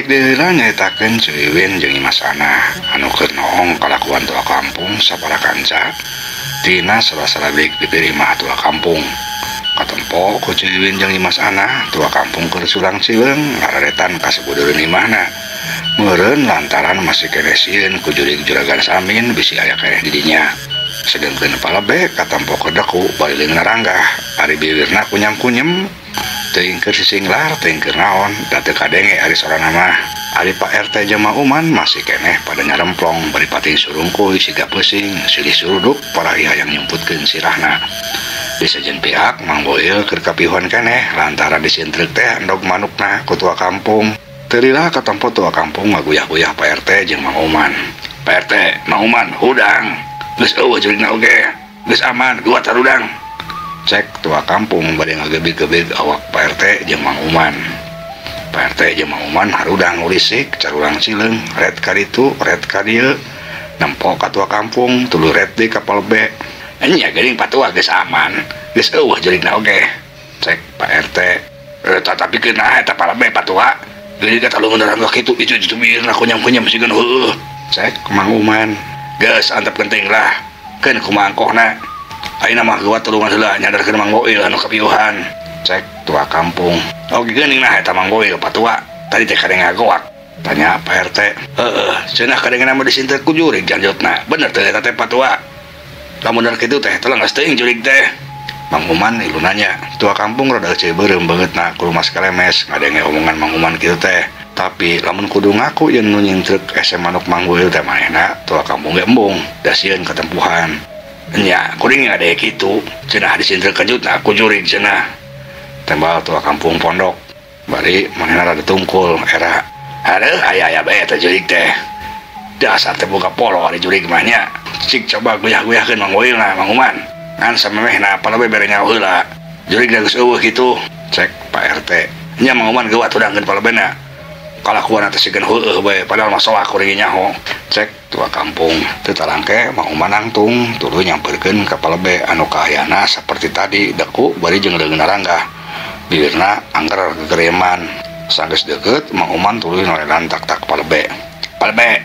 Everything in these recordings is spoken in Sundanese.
Sakedik deui heula nyaritakeun Ceu Iwin jeung Nyimas Anah anu keur noong kalakuan tua kampung sapara kanca tina sala-sala bilik bibir imah tua kampung. Katempo ku Ceu Iwin jeung Nyimas Anah tua kampung keur surang cileung ngararetan ka sabudureun imahna. Meureun lantaran masih keneh sieun ku jurig juragan Samin bisi aya keneh di dinya. Sedengkeun palebe katempo kedeku bari leungeunna ranggah ari biwirna kunyam-kunyem. Teuing keur sisinglar teuing keur naon da teu kadenge ari sorana mah. Ari Pak RT jeung Mang Uman masih keneh pada nyaremplong bari pating surungkuy siga peuting silih suruduk parahi hayang nyumputkeun sirahna. Di sejen pihak Mang Boil keur kapihuan keneh lantaran disintreuk teh endog manukna ku tua kampung. Teu lila katempo tua kampung ngaguyah-guyah Pak RT jeung Mang Uman. Pak RT, Mang Uman hudang geus eueuh jurigna oge, geus aman gua tarudang. Cek tua kampung bade ngagebig-gebig awak Pak RT jeung Mang Uman. Pak RT jeung Mang Uman harudang ulisik carulang cileung red ka ditu red ka dieu nempo ka tua kampung tuluy red deui ka palebe. Nya geuning patua geus aman geus eueuh jurigna oge. Cek Pak RT, tatapi keunah eta palebe patua geuning ka talungan rangga kitu itu birna kunyam-kunyam sigan heueuh. Cek Mang Uman, geus antep genting lah keun kumaha angkohna. Ayeuna mah geuwat tulungan heula nyadarkeun Mang Boil anu kapiuhan. Cek tua kampung, oh geuning nah eta Mang Boil patua tadi teh kadenge ngagoak. Tanya Pak RT, heueuh cenah kadenge mah disinteuk ku jurig janjotna bener teh eta teh patua. Lamun bener kitu teh tolong geus teuing jurig teh. Mang Uman ilu nanya, tua kampung rada euceuy beureum beungeutna ku rumas kalemes ngadenge omongan Mang Uman kitu teh. Tapi lamun kudu ngaku yen nu nyingtrek ese manuk Mang Boil teh manehna tua kampung ge embung da sieun katempuhan. Nya kuring ada kitu cenah disintrek kejutna ku jurig cenah. Tembal tua kampung pondok bari manehna rada tungkul era. Aduh aya-aya bae eta jurig teh. Dasar teh boga polo ari jurig mah nya. Cik coba guyah-guyahkeun Mang Boilna Mang Uman. Ngan samemehna palebe bere nyaho heula. Jurig geus eueuh kitu. Cek Pak RT. Nya Mang Uman geuwat hudangkeun palebena. Kalakuan teh sigan heueuh bae padahal mah soak kuring nyaho. Cek tua kampung teu talangke Mang Uman nangtung tuluy nyamperkeun ka palebe anu kaayana saperti tadi deku bari jeung leungeunna ranggah. Bibirna angger gegereman. Sanggeus deukeut Mang Uman tuluy nolenan tak-tak palebe. Palebe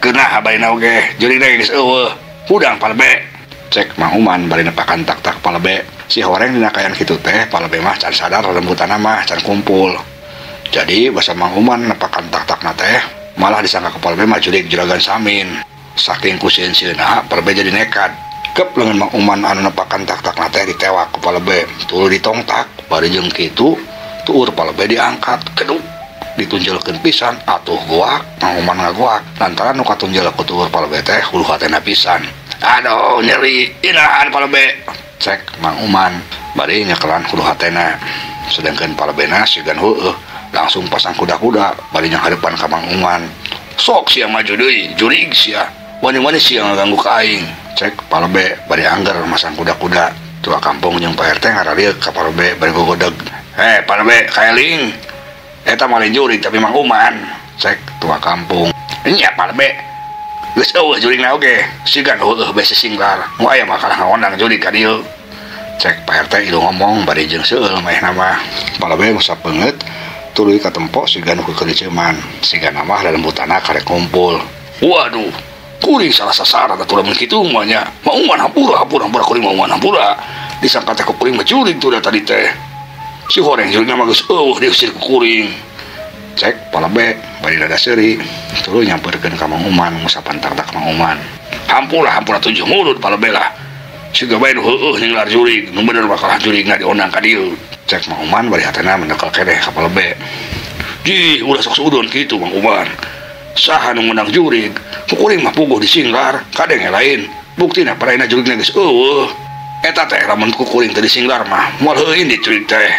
keunah barina oge jurigna geus eueuh hudang palebe. Cek Mang Uman bari nepakan tak-tak palebe. Si horeng dina kaayaan kitu teh palebe mah can sadar lembutana mah can kumpul. Jadi basa Mang Uman nepakan tak-takna teh malah disangka ke palebe mah jurig juragan Samin. Saking ku sieun-sieunna palebe jadi nekat. Kep leungeun Mang Uman anu nepakan tak-takna teh ditewak ku palebe tuluy ditongtak bari jeung kitu tuur palebe diangkat keduk ditunjulkeun pisan atuh goak Mang Uman ngagoak lantaran nu katunjul ku tuur palebe teh hulu hatena pisan. Aduh nyeri inahan palebe. Cek Mang Uman bari nyekelan hulu hatena. Sedangkan palebena sigan heueuh langsung pasang kuda-kuda bari nyanghareupan ka Mang Uman. Sok sia maju deui jurig sia wani-wani sia ngaganggu ka aing. Cek palebe bari angger masang kuda-kuda. Tua kampung jeung Pak RT ngararieu ka palebe bari gogodeg. Palebe kaeling eta mah lain jurig tapi Mang Uman. Cek tua kampung, nya palebe geus eueuh jurigna oge sigan heueuh bae sisinglar nu aya mah kalah ngondang jurig ka dieu. Cek Pak RT ilu ngomong bari jeung seueul manehna mah. Palebe ngusap beungeut tuluy katempo siga nu keukeuliceman sigana mah lalembutana karek ngumpul. Waduh kuring salah sasaran atuh lamun kitu mah nya. Mang Uman hampura hampura hampura kuring Mang Uman hampura disangka teh ku kuring mah jurig tuh da tadi teh. Si horeng jurigna mah geus eueuh diusir ku kuring. Cek palebe bari rada seuri tuluy nyamperkeun ka Mang Uman ngusapan tak-tak Mang Uman. Hampura hampura tujuh mulut palebe lah siga bae nu heueuh nyinglar jurig nu bener mah kalah jurigna diondang ka dieu. Cek Mang Uman bari hatena menekel keneh ka palebe. Jih ulah sok suudon kitu Mang Uman. Saha nu ngundang jurig ku kuring mah puguh disinglar kadenge lain buktina paraina jurigna geus eueuh. Eta teh lamun ku kuring teu disinglar mah moal heueuh indit jurig teh.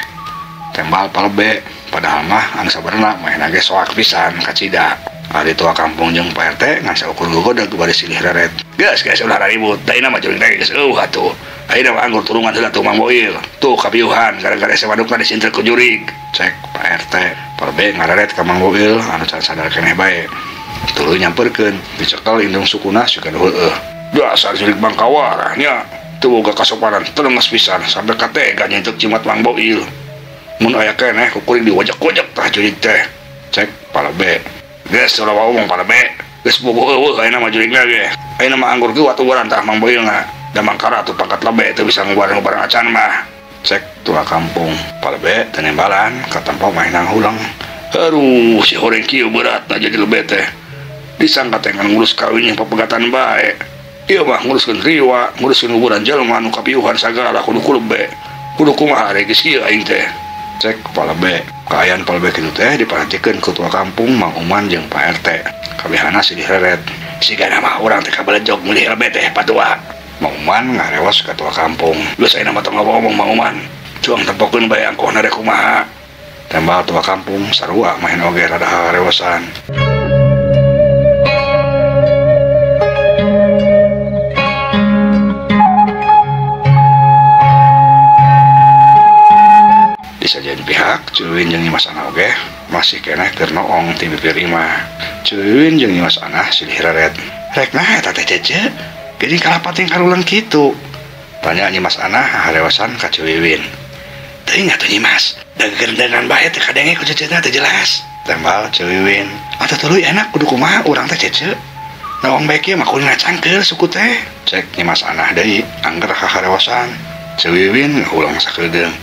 Tembal palebe padahal mah anu sabarna manehna ge soak pisan kacida. Ari tua kampung jeung Pak RT ngan saukur gogodeg bari silih reret. Geus geus ulah ribut da ayeuna mah jurig teh geus eueuh atuh. Ayeuna mah anggur turungan heula tuh Mang Boil. Tuh kapiuhan gara-gara ese manukna disintrek ku jurig. Cek Pak RT palebe ngareret ka Mang Boil anu can sadar keneh bae. Tuluy nyamperkeun dicekel indung sukuna siga nu heueuh. Dasar jurig bangkawarah nya teu boga kasopanan telenges pisan sampe katega nyentuk jimat Mang Boil. Mun aya keneh ku kuring diwajek-wajek tah jurig teh. Cek Palebe. Geus ulah ngomong palebe. Geus bogoh eueuh ayeuna mah jurigna ge. Ayeuna mah anggur kiwat ubaran tah Mang Boilna. Da mangkara atuh pangkat lebe teu bisa ngubaran-ngubaran acan mah. Cek tua kampung. Palebe teu nembalan katempo manehna ngahuleng. Aduh, si horeng kieu beratna jadi lebe teh. Disangka teh ngan ngurus kawin jeung papegatan bae. Ieu mah nguruskeun riwa, nguruskeun kuburan jelema nu kapiuhan sagala kudu ku lebe. Kudu kumaha ari geus kieu aing teh. Cek palebe. Kaayaan palebe kitu teh diparantikeun ku tua kampung Mang Uman jeung Pak RT. Kabehana silih reret. Sigana mah urang teh kabalejog meulih lebe teh patua. Mang Uman ngarewas ka tua kampung. Geus ayeuna mah tong ngomong Mang Uman. Cuang tempokeun bae angkohna rek kumaha. Tembal tua kampung sarua main oge rada harewasan. Di sajian pihak Cuwin jeung Nyimas Anah oge masih keneh keur noong ti bibir imah. Cuwin jeung Nyimas Anah silih reret. Rek naha eta teh Cece? Geuning kalapating karulang kitu. Tanya Nyimas Anah harewasan ka Cuwin. Teuing atuh Nyimas, da gegendengan bae teh kadenge ku Cece teh jelas. Tembal Cuwin. Atuh tuluy enak kudu kumaha urang teh Cece? Noong bae kieu mah kudu ngacangkeul suku teh. Cek Nyimas Anah deui angger haharewasan. Cuwin ngahulang sakedeung.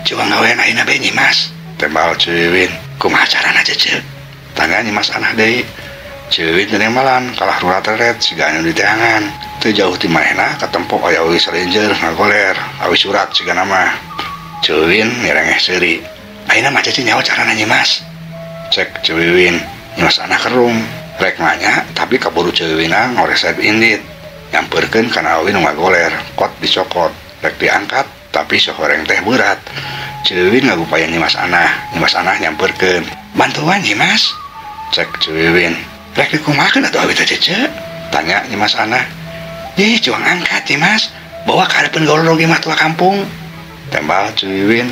Cuang gawean ayeuna bae Nyimas. Tembal Cuwin. Kumaha carana Cece? Tanya Nyimas Anah deui. Cuwin teu nembalan kalah rurat-reret siga anu diteangan. Teu jauh ti manehna katempo aya awi salenjer ngagoler, awi surat sigana mah. Cuwin ngerengeh seuri. Ayeuna mah Cece nyaho carana Nyimas. Cek Cuwin. Nyimas Anah kerung. Rek nanya tapi kaburu Cuwinna ngoresep indit. Nyampeurkeun kana awi nu ngagoler, kot dicokot, rek diangkat tapi sohoreng teh berat. Cuwin ngagupayan Nyimas Anah. Nyimas Anah nyampeurkeun. Bantuan Nyimas? Cek Cuwin. Rek dikumahakeun atuh awi teh Cece? Tanya Nyimas Anah. Ih, cuang angkat Nyimas. Bawa ka hareupeun golodog imah tua kampung. Tembal Cuwin.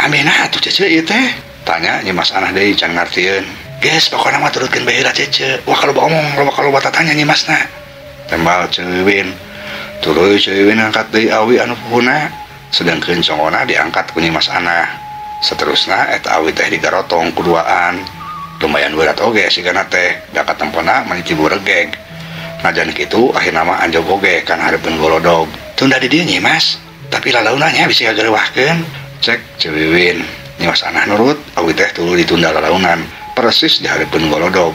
Amena atuh Cece ieu teh? Tanya Nyimas Anah deui can ngartieun. Geus pokona mah turutkeun bae heula Cece. Wah kalau omong, loba kalau tatanya Nyimasna. Tembal Cuwin. Tuluy Cuwin angkat deui awi anu puhuna, sedangkeun congona diangkat ku Nyimas Anah. Saterusna eta awi teh digarotong kuduaan. Lumayan berat oge sigana teh, da katempona mani ciburegeg. Najan kitu akhirna mah anjog oge kana hareupeun golodog. Tunda di dieu Nyimas, tapi lalaunna nya bisi kagerewahkeun. Cek Cuwin. Nyimas Anah nurut, awi teh tuluy ditunda lalaunan, persis di hareupeun golodog.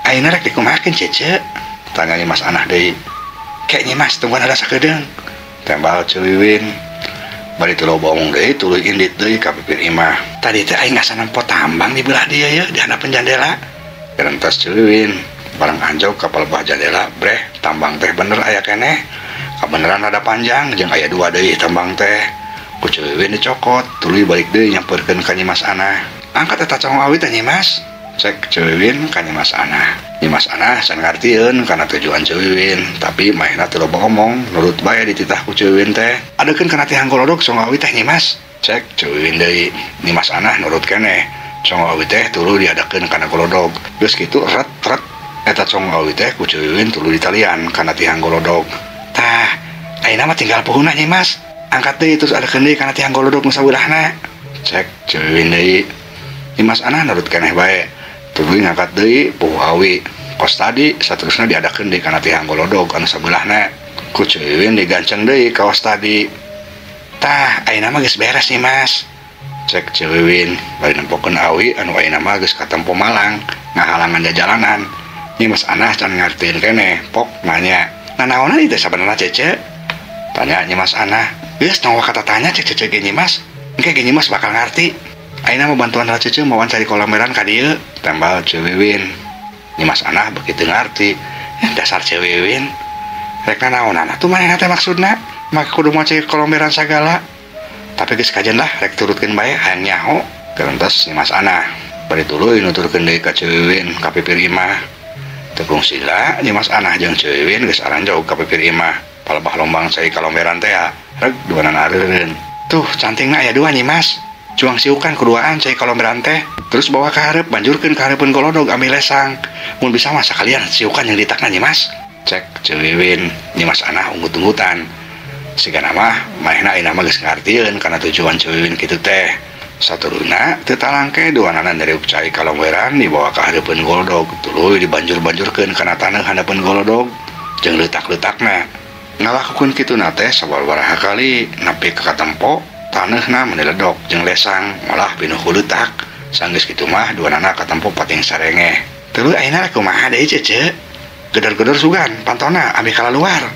Ayeuna rek dikumahakeun Cece? Tanya Nyimas Anah deui. Kek Nyimas tungguan ada sakedeung. Tembal Cuwin. Bari teu loba omong deui tuluy indit deui ka pipir imah. Tadi teh aing asa nempo tambang di belah dieu ye di handapeun jandela. Gerentas Cuwin. Barang anjog ka palebah jandela, breh tambang teh bener aya keneh. Kabeneran rada panjang jeung aya dua deui tambang teh. Ku Cuwin dicokot, tuluy balik deui nyampeurkeun ka Nyimas Anah. Angkat eta congong awi teh Nyimas. Cek Cuwin ka Nyimas Anah. Nyimas Anah can ngartieun kana tujuan Cuwin, tapi manehna teu loba omong, nurut bae dititah ku Cuwin teh. Adekeun kana tihang golodog congong awi teh Nyimas. Cek Cuwin deui. Nyimas Anah nurut keneh. Congong awi teh tuluy diadekeun kana golodog. Geus kitu ret-ret eta congong awi teh ku Cuwin tuluy ditalian kana tihang golodog. Tah, ayeuna mah tinggal puhuna Nyimas. Angkat deui terus adekeun deui kana tihang golodog nu sabeulahna. Cek Cuwin deui. Nyimas Anah nurut keneh bae. Tuluy ngangkat deui puhu awi. Kos tadi saterusna diadakeun deui kana tihang golodog anu sabeulahna. Ku Cuwin diganceng deui kaos tadi. Tah, ayeuna mah geus beres Nyimas. Cek Cuwin bari nempokeun awi anu ayeuna mah geus katempo malang ngahalangan jajalanan. Nyimas Anah can ngartieun keneh, pok nanya. Nanaonan ieu teh sabenerna Cece? Tanya Nyimas Anah. Geus tong kata tanya cek Cece ge Nyimas. Engke ge Nyimas bakal ngarti. Ayeuna mah bantuan heula Cece mawan cari kolomeran ka dieu. Tembal Cuwin. Nyimas Anah beuki teu ngarti. Dasar Cuwin. Rek nanaonan atuh manehna teh maksudna? Make kudu mawa cai kolomeran sagala. Tapi geus kajen lah rek turutkeun bae hayang nyaho. Gerentas Nyimas Anah. Bari tuluy nuturkeun deui ka Cuwin ka pipir imah. Teu kungsila Nyimas Anah jeung Cuwin geus aranjog ka pipir imah. Palebah lombang cai kalomberan teh rek duanana areureun. Tuh cantingna aya dua Nyimas. Cuang siukan kuduaan cai kalomberan teh. Terus bawa ka hareup banjurkeun ka hareupeun golodog ambil lesang. Mun bisa mah sakalian siukan yang ditakna Nyimas. Cek Cuwin. Nyimas Anah unggut-unggutan. Sigana mah manehna ayeuna mah geus ngartieun kana tujuan Cuwin kitu teh. Saturuna teu talangke duanana nyeriuk cai kalongweran dibawa ka hareupeun goldog tuluy dibanjur-banjurkeun kana taneuh handapeun goldog jeung leutak-leutakna. Ngalakukeun kituna teh sababaraha kali nepi ka katempo taneuhna meni ledok jeung lesang malah pinuh ku leutak. Sanggeus kitu mah duanana katempo pating sarengeh. Tuluy ayeuna kumaha deui Cece? Gedor-gedor sugan pantona ameh kalaluar.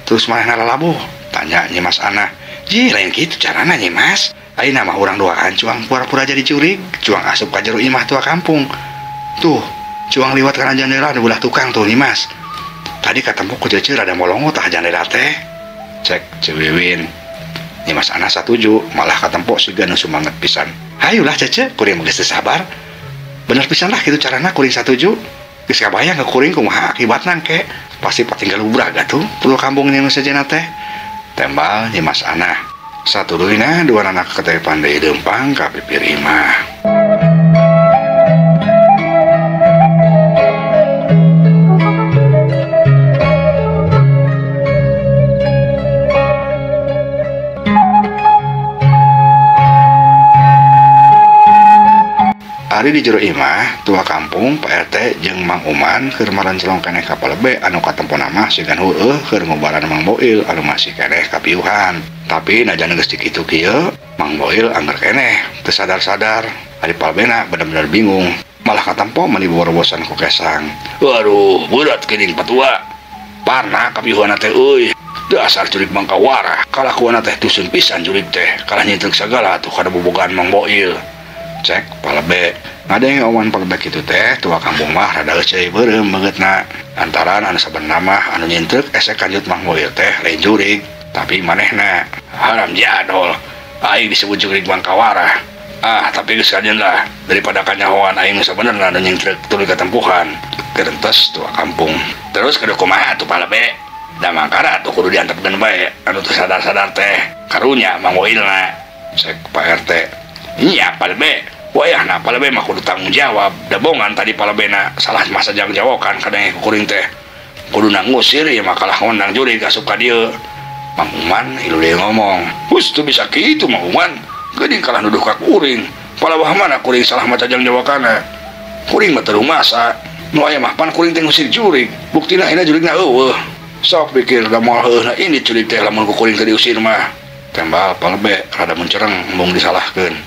Terus manehna lalabuh? Tanya Nyi Mas Ana. Ji lain kitu carana Nyi Mas. Ayeuna mah urang duaan cuang pura-pura jadi jurig, cuang asup ka jero imah tua kampung. Tuh, cuang liwat kana jandela nu belah tukang tuh Nyi Mas. Tadi katempo ku Cece rada molongo tah jandela teh. Cek Ceu Wiwin. Nyi Mas Ana satuju, malah katempo siga nu sumanget pisan. Hayulah Cece, kuring mah geus teu sabar. Bener pisan lah kitu carana kuring satuju. Geus kabayang ke kuring kumaha akibatna engke. Pasti patinggal ubrag atuh tua kampung nu sejenna teh. Tembal Nyi Mas Ana. Satuluyna dua anak ketepan deui leumpang ka pipir imah. Ari di jero imah, tua kampung, Pak RT jeung Mang Uman keur marancelong keneh ka palebe anu katempona mah sigan heueuh keur ngubaran Mang Boil anu masih keneh kapiuhan. Tapi najan geus dikitu kieu, Mang Boil angger keneh teu sadar-sadar. Ari palebena bener-bener bingung, malah katempo mani borobosan ku kesang. Waduh, berat geuning patua. Parna kapiuhanna teh euy. Dasar jurig mangkawara, kalakuanna teh dusun pisan jurig teh, kalah nyintrek sagala atuh kana bobogaan Mang Boil. Cek palebe. Ngadenge omongan palebe kitu teh tua kampung mah rada euceuy beureum beungeutna. Lantaran anu sabenerna mah anu nyintrek esek kanjut Mang Boil teh lain jurig, tapi manehna. Haram jadol, aing disebut jurig mangkawara. Ah, tapi geus kajeun lah daripada kanyahoan aing nu sabenerna anu nyintrek tuluy katempuhan. Gerentes tua kampung. Terus kudu kumaha atuh palebe? Da mangkara atuh kudu diantepkeun bae anu teu sadar-sadar teh. Karunya Mang Boilna. Cek Pak RT. Nya palebe. Wayahna palebe mah kudu tanggung jawab. Dabongan tadi palebena salah masa jang jawakan kadang kuring teh. Kuduna ngusir ieu mah kalah ngondang jurig asup ka dieu. Mang Uman ilu deui ngomong. Hus teu bisa kitu Mang Uman. Geuning kalah nuduh ka kuring. Palawah mana kuring salah maca jang jawakana. Kuring mah teu masa. Nu aya mah pan kuring teh ngusir jurig. Buktina ayeuna jurigna eueuh. Sok pikir da moal heueuhna ini jurig teh lamun ku kuring teh diusir mah. Tembal palebe rada mencereng embung disalahkeun.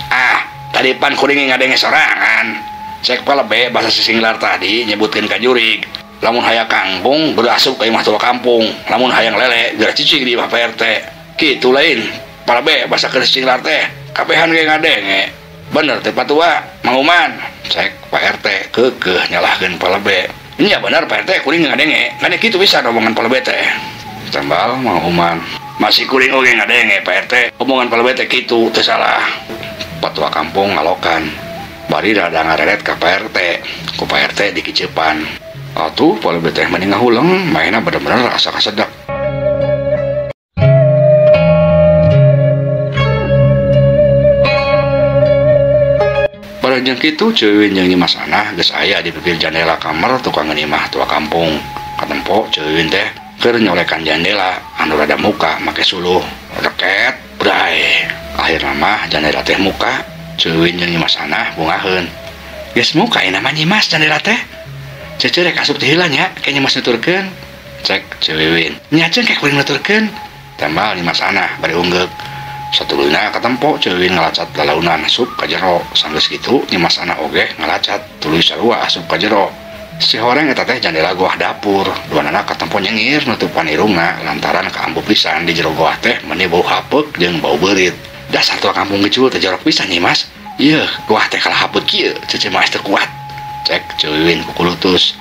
Ah, tadi pan kuring ngadenge sorangan. Cek palebe bahasa sisinglar tadi nyebutkeun ka jurig. Lamun hayang kangkung berasup ka imah tua kampung, lamun hayang lele geura cicing di imah Pak RT. Kitu lain palebe bahasa keur sisinglar teh kabehan ge ngadenge. Bener teh patua Mang Uman. Cek Pak RT keukeuh nyalahkeun palebe. Nya bener Pak RT kuring ngadenge. Ngadenge kitu pisan omongan palebe teh. Tembal Mang Uman. Masih kuring oge ngadenge Pak RT. Omongan palebe teh kitu teu salah. Patua kampung ngalokan. Bari rada ngareret ka Pak RT. Ku Pak RT dikicepan. Atuh palebe teh mending ngahuleng, mainna bener-bener asa kasedak. Bareng kitu Ceu Wiwin jeung Nyi Mas Anah geus aya di pipir jandela kamar tukang imah tua kampung. Katempo Ceu Wiwin teh keur nyolekan jandela anu rada muka make suluh. Reket bray. Akhirna mah jandela teh muka. Ceu Wiwin jeung Nyi Mas Anah bungaheun. Geus muka ayeuna mah Nyi Mas jandela teh. Cece rek asup teh heula nya, ke Nyi Mas nuturkeun. Cek Ceu Wiwin. Nya ceung ke kuring nuturkeun. Tembal Nyi Mas Anah bari unggeuk. Satuluyna katempo Ceu Wiwin ngalacat lalaunan asup ka jero. Sanggeus kitu Nyi Mas Anah oge ngalacat tuluy sarua asup ka jero. Si horeng eta teh jandela goah dapur. Duanana katempo nyengir nutupan irungna lantaran kaambu pisan di jero goah teh meni bau hapeuk jeung bau beurit. Dasar tua kampung gecul teh jorok pisan Nyi Mas. Ieu goah teh kalah hapeuk kieu, Cece mah teu kuat. Cek Ceu Wiwin kukulutus.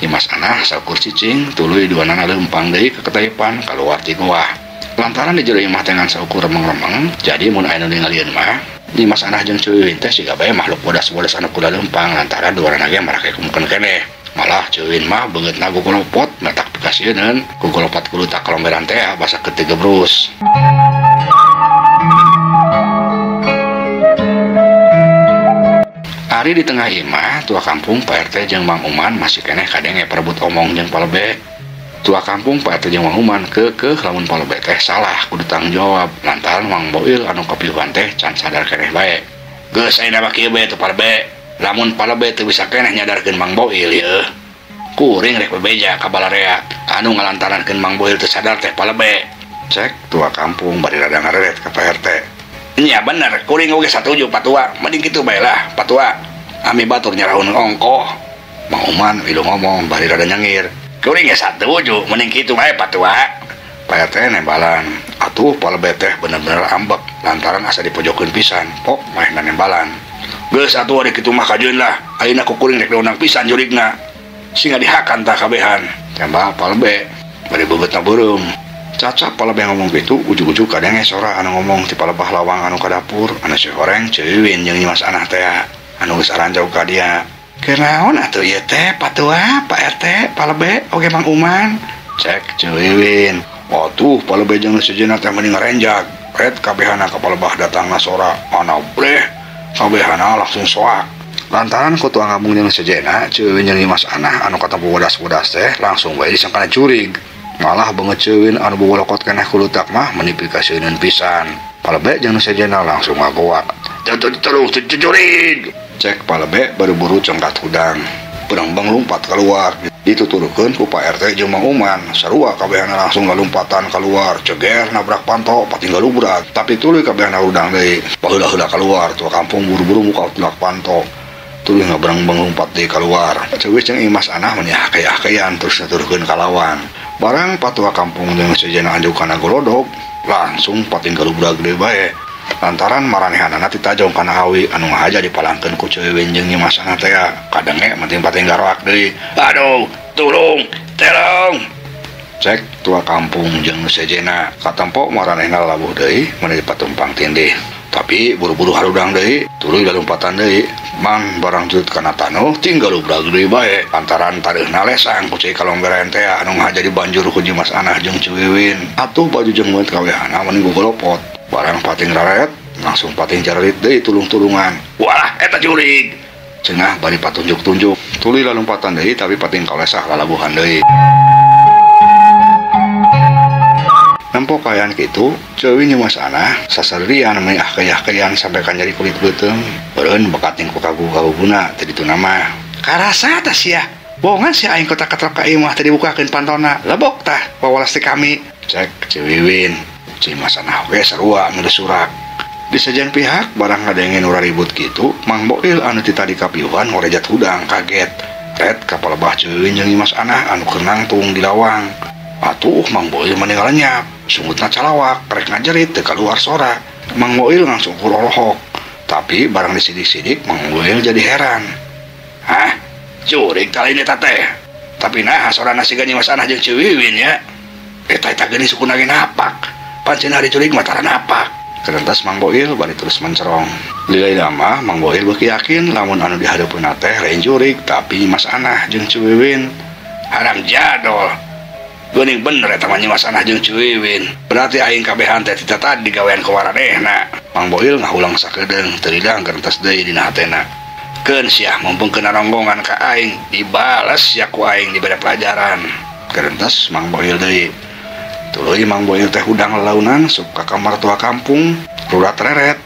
Nyi Mas Anah saukur cicing tuluy duanana leumpang deui ka ketaipan kaluar ti goah. Lantaran di jero imah teh ngan saukur remeng-remeng, jadi mun aya nu ningalieun mah Nyi Mas Anah jeung Ceu Wiwin teh siga bae makhluk bodas-bodas anu kuda leumpang lantaran duanana ge marake kumkeun keneh. Malah Ceu Wiwin mah beungeutna gugolopot matak pikasieuneun, gugolopot kudu tak kalomberan teh basa keur teu gebrus. Ari di tengah imah tua kampung Pak RT jeung Mang Uman masih keneh kadenge perebut omong jeung palebe. Tua kampung Pak RT jeung Mang Uman keukeuh lamun palebe teh salah kudu tanggung jawab lantaran Mang Boil anu kapiuhan teh can sadar keneh bae. Geus ayeuna mah kieu bae tuh palebe. Lamun palebe teu bisa keneh nyadarkeun Mang Boil yeuh. Kuring rek bebeja ka balarea anu ngalantarankeun Mang Boil teu sadar teh palebe. Cek tua kampung bari rada ngareret ka Pak RT. Nya bener, kuring oge satuju patua, mending kitu bae lah patua. Ami batur nyarahun ongkoh. Mang Uman ilu ngomong bari rada nyengir. Kuring ge satuju, mending kitu bae patua. Pak RT nembalan. Atuh palebe teh bener-bener ambek lantaran asa dipojokeun pisan, pok maehna nembalan. Geus atuh ari kitu mah kajeun lah. Ayeuna ku kuring rek diundang pisan jurigna. Sehingga dihakan tah kabehan. Tembak palebe bari beungeutna beureum. Cacap palebe ngomong kitu ujug-ujug kadenge sora anu ngomong ti palebah lawang anu ka dapur, anu si horeng Ceu Wiwin jeung Nyimas Anah teh anu geus aranjog ka dia. Kenaon atuh ieu teh patua Pak RT palebe oge Mang Uman? Cek Ceu Wiwin. Atuh palebe jeung sejenna teh mending ngarenjag. Ret kabehana ka palebah datangna sora ana breh kabehana langsung soak. Lantaran ku tua kampung jeung sejenna Ceu Wiwin jeung Nyimas Anah anu katempo bodas-bodas teh langsung bae disangkana curig. Malah beungeut Ceu Wiwin anu bobolokot keneh ku lutak mah meni pikaseuneun pisan. Palebe jeung sejenna langsung ngagoak. Tolong curig. Cek palebe baru-buru congkat hudang. Berengbeng lumpat keluar. Dituturkeun ku Pak RT jeung Mang Uman. Sarua kabehana langsung ngalumpatan keluar. Ceger nabrak panto patinggal lubrak. Tapi tuluy kabehana hudang deui. Baheula-heula keluar tua kampung buru-buru muka tulak panto. Tuluy ngaberengbeng lumpat deui keluar. Ceuwis jeung Imas Anah meni akeh-akehan terus nuturkeun kalawan. Barang patua kampung jeung sejenna anjuk kana golodog, langsung patinggal lubrak deui bae. Lantaran maranehanana titajong kana awi anu ngahaja dipalangkeun ku Ceu Wiwin jeung Nyimas Anah teh kadenge penting pating garoak deui. Aduh, tulung, tolong. Cek tua kampung jeung nu sejenna katempo maranehna labuh deui meuni patumpang tindih. Tapi buru-buru harudang deui, tuluy lalumpatan deui. Mang barang jut kana tanuh tinggal lubrak deui bae. Lantaran tareuhna lesang ku cai kalomberan teh anu ngahaja dibanjur ku Nyimas Anah jeung Ceu Wiwin. Atuh baju jeung meut kawehana meni gogolopot. Barang pating raret langsung pating jarerit deui tulung-tulungan. Walah eta jurig. Cenah bari patunjuk-tunjuk. Tuluy lalumpatan deui tapi pating kalesah lalabuhan deui. Nempo kaayaan kitu, Ceu Wiwin Nyimas Anah sasarerian meni akeh-akehan sampai ka nyeri kulit beuteung. Beureun bekating ku kagu-kaguguna teu dituna mah. Karasa tah sia. Bohongan sia aing kota katrok ka imah teu dibukakeun pantona. Lebok tah wawalas ti kami. Cek Ceu Wiwin. Nyimas Anah oge sarua nu surak. Di sejen pihak barang ngadenge nu ribut kitu, Mang Boil anu ti tadi kapiuhan ngorejat hudang kaget. Ret ka palebah Ceu Wiwin jeung Nyimas Anah anu keur nangtung di lawang. Atuh Mang Boil mah lenyap, sungutna calawak, rek ngajerit teu kaluar sora. Mang Boil langsung kurolohok. Tapi barang disidik-sidik Mang Boil jadi heran. Hah? Curig tah lain eta teh. Tapi nah sorana siga Nyimas Anah jeung Ceu Wiwin nya. Eta eta geuning sukuna ge napak. Pancen hari curig mah tara napak. Kerentas Mang Boil bari terus mencerong. Lila mah Mang Boil beuki yakin lamun anu dihadeupeunna teh lain jurig tapi Nyimas Anah jeung Ceu Wiwin. Haram jadol. Geuning bener eta mah Nyimas Anah jeung Ceu Wiwin. Berarti aing kabehan teh tita tadi gawean ku waradehna. Mang Boil ngahulang sakedeung teu lidang kerentas deui dina hatena. Keun sia mumpung kena ronggongan ka aing dibales sia ku aing dibere pelajaran. Kerentas Mang Boil deui. Tuluy Mang Boil teh hudang lalaunan sup ka kamar tua kampung, rurat reret.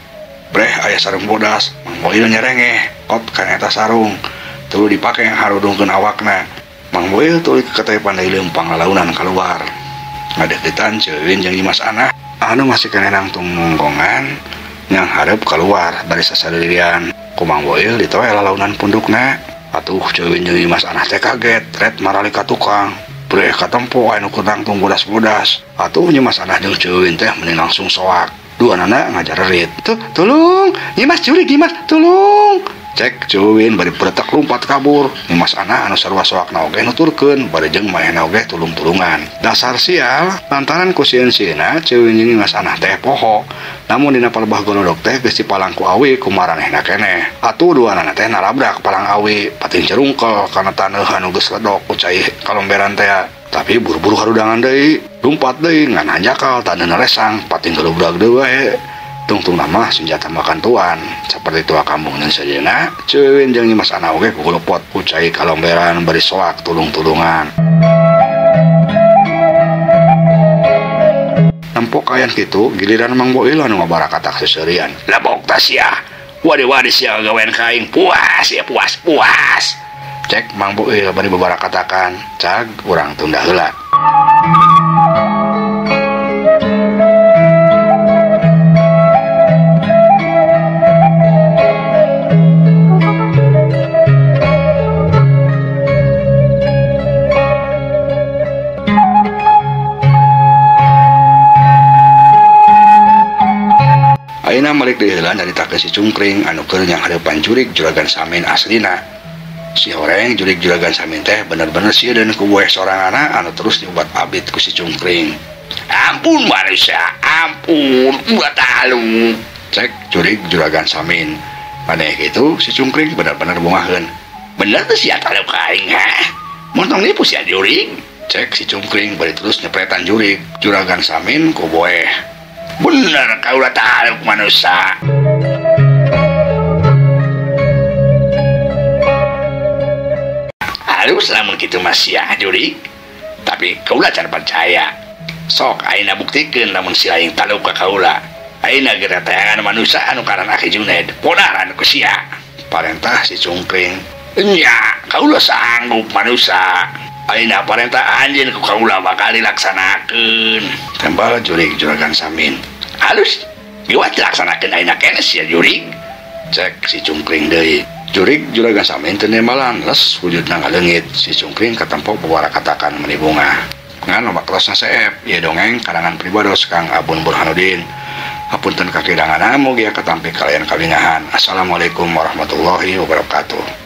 Breh aya sarung bodas, Mang Boil nyerengeh, kot kana eta sarung. Tuluy dipake harudungkeun awakna. Mang Boil tuluy keketepan deui leumpang lalaunan kaluar. Ngadeukeutan Ceu Wiwin jeung Nyimas Anah anu masih keneh nangtung nongkongan yang hareup kaluar bari sasadirian. Ku Mang Boil ditoe lalaunan pundukna. Atuh Ceu Wiwin jeung Nyimas Anah teh kaget, ret maralik ka tukang. Breh katempo anu keur nangtung bodas-bodas. Atuh Nyimas Anah jeung Ceu Wiwin teh mending langsung soak. Duanana ngajarerit. Tuh, tolong, Nyimas jurig Nyimas, tolong. Cek Ceu Wiwin bari pretek lumpat kabur. Nyimas Anah anu sarua soakna oge nuturkeun bari jeung manehna oge tulung-tulungan. Dasar sial, lantaran ku sieun-sieunna Ceu Wiwin jeung Nyimas Anah teh poho. Namun dina palebah golodog teh geus dipalang ku awi ku maranehna keneh. Atuh duanana teh nalabrak palang awi, pating cerungkel kana taneuh anu geus ledok ku cai kalomberan teh. Tapi buru-buru harudangan deui, lumpat deui ngan hanjakal taneuhna lesang, pating gelubrak deui wae. Tungtung nama senjata makan tuan. Seperti tua kampung jeung sejenna, Ceu Wiwin jeung Nyimas Anah oge kugulopot ku cai kalomberan bari soak tulung-tulungan. Katempo kayan kitu giliran Mang Boil anu ngabarakatak seserian. Labok ta sia. Wadi-wadi sia gawean ka aing. Puas ya puas puas. Cek Mang Boil bari babarakatakan. Cag urang tunda heula. Ayeuna malik deui heula nyaritakeun si Cungkring anu keur nyanghareupan jurig Juragan Samin aslina. Si horeng jurig Juragan Samin teh bener-bener sieun ku bueh soranganna anu terus diubat-abit ku si Cungkring. Ampun manusia, ampun, ulah taluk. Cek jurig Juragan Samin. Maneh kitu si Cungkring bener-bener bungaheun. Bener teh sia taluk ka aing ha? Montong nipu sia jurig. Cek si Cungkring bari terus nyepretan jurig Juragan Samin ku bueh. Bener kaulah taluk manusia. Halus lamun kitu mah sia jurig. Tapi kaula can percaya. Sok ayeuna buktikeun lamun si aing taluk ka kaula. Ayeuna geura tayangan manusia anu karan Aki Juned. Podaran ku sia. Parentah si Cungkring. Nya, kaula sanggup manusia. Ayeuna parentah anjeun ku kaula bakal dilaksanakeun. Tembal jurig Juragan Samin. Halus, giwat dilaksanakeun ayeuna keneh sia jurig. Cek si Cungkring deui. Jurig Juragan Samin teu nembalan, les wujudna ngaleungit. Si Cungkring katempo babarakatakan meni bungah. Ngan waktosna seep, ieu dongeng karangan pribados Kang Abun Burhanuddin. Hapunten kakiranganna mugia katampi kalayan kabingahan. Assalamualaikum warahmatullahi wabarakatuh.